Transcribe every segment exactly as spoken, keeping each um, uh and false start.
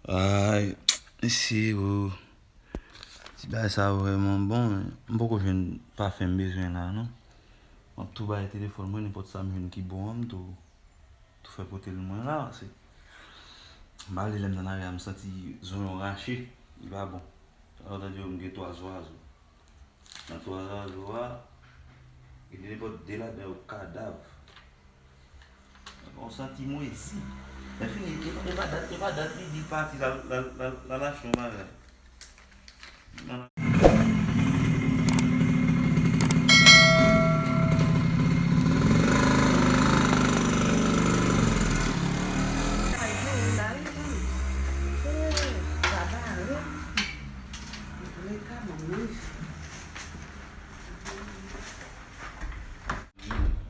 Ay, mesye, bro. Ti bagay sa vrèman bon, men m poko jwenn pafen m bezwen la, non. M ap tou bay telefòn mwen, nenpòt sa m jwenn ki bon an, m tou, tou fè pote l mwen la, se, m ale lè m nan lari a, m santi zonyon rache, li pa bon. Alò, tande yo, m gen twa zwazo. Nan twa zwazo a, gen nenpòt de ladan yo kadav. Bon, santi mwen isi. Lè fini, e pa, e pa dat, e pa dat li di l pati, l al, l al, l al, l al achte yon bagay.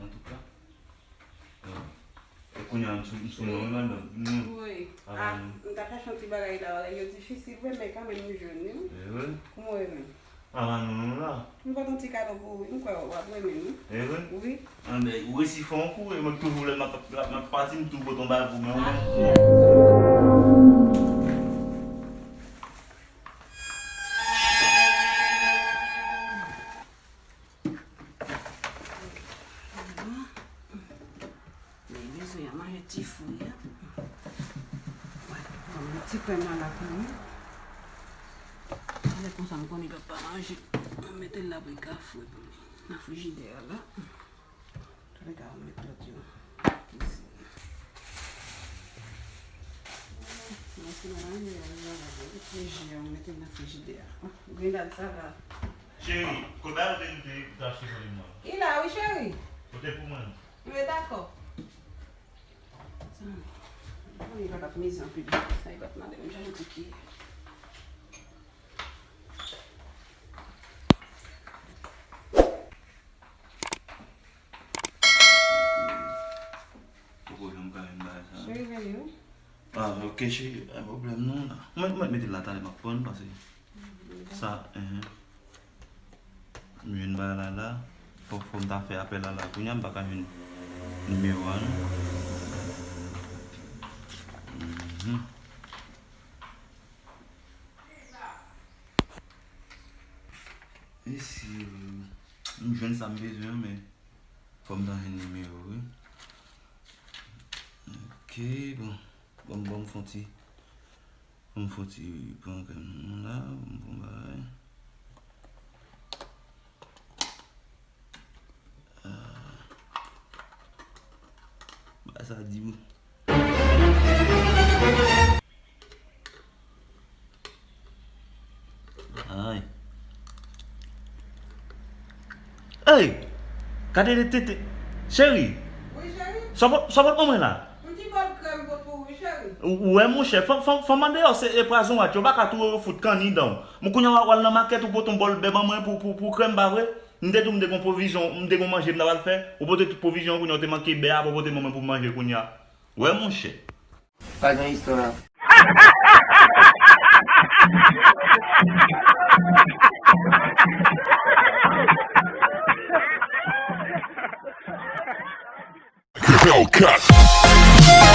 Antouka, e kounye a m sou, m sou non, madanm. Wi. Ah, m t ap chache yon ti bagay la, bagay yo difisil vre, men kanmenm m jwenn li, wi. E vre? Kouman w ye menm? Ah, non, non, la. M pote yon ti kado pou ou, wi. M kwè w ap renmen l, wi. E vre? Wi. Anben, ou resi fè yon kou, e mwen toujou lè m ap, m ap pati, m toujou pote yon bagay pou mwen, ou menm. Men bezwen an manje ti fwi a. Wè, mwen met ti krèm la la pou li. Talè konsa m konnen l ap pa manje. Mwen mete l la pou l ka fre pou li. Nan frijidè a la. Talè ka mwen met lòt yo. Mwen se nan manje a, mwen mete ji a, mwen mete l nan frijidè a. Grenad sa la. Cheri, kote bagay ou te, ou te achte pou li mwen? Li la, wi, cheri. Pote pou mwen. Wi, dakò. Sa, li pa t ap mize anpil. Sa, li pa t mande m jan m di ki. Poko janm ka jwenn bagay sa. Cheri, vini, wi. Ah, ok, cheri, pa pwoblèm non la. Mwen, mwen mete l la talè m ap pran, pase sa, enhen. M jwenn bagay la la. Fò, fò m ta fè apèl la la. Kounye a m pa ka jwenn nimewo a non. Mhm. E si m jwenn sa m bezwen an, men fò m ta jwenn nimewo, wi. Ok, bon. Bon, bon, m fon ti, bon, m fon ti pran krèm nan la, m pran bagay. Ah. Bagay sa di, wi. Ay. Ey! Gade de tete. Cheri! Wi, cheri? Sa w pot, sa w pot ban mwen la? Yon ti bòl krèm pot pou ou, wi, cheri. Ou, ou wè, monchè, fanm, fanm, fanm andeyò, se, e pwazon rat, yo pa ka touye yo fout kanni dan w. Mwen kounye a w al nan makèt, ou pote yon bòl bè ban mwen pou, pou, pou krèm, pa vre? M te di w m te gon pwovizyon, m te gon manje m ta pral fè. Ou pote tout pwovizyon, kounye a w te manke bè a, pa w pote ban mwen pou m manje kounye a. Wè, monchè. Pa gen istwa. Hellcat.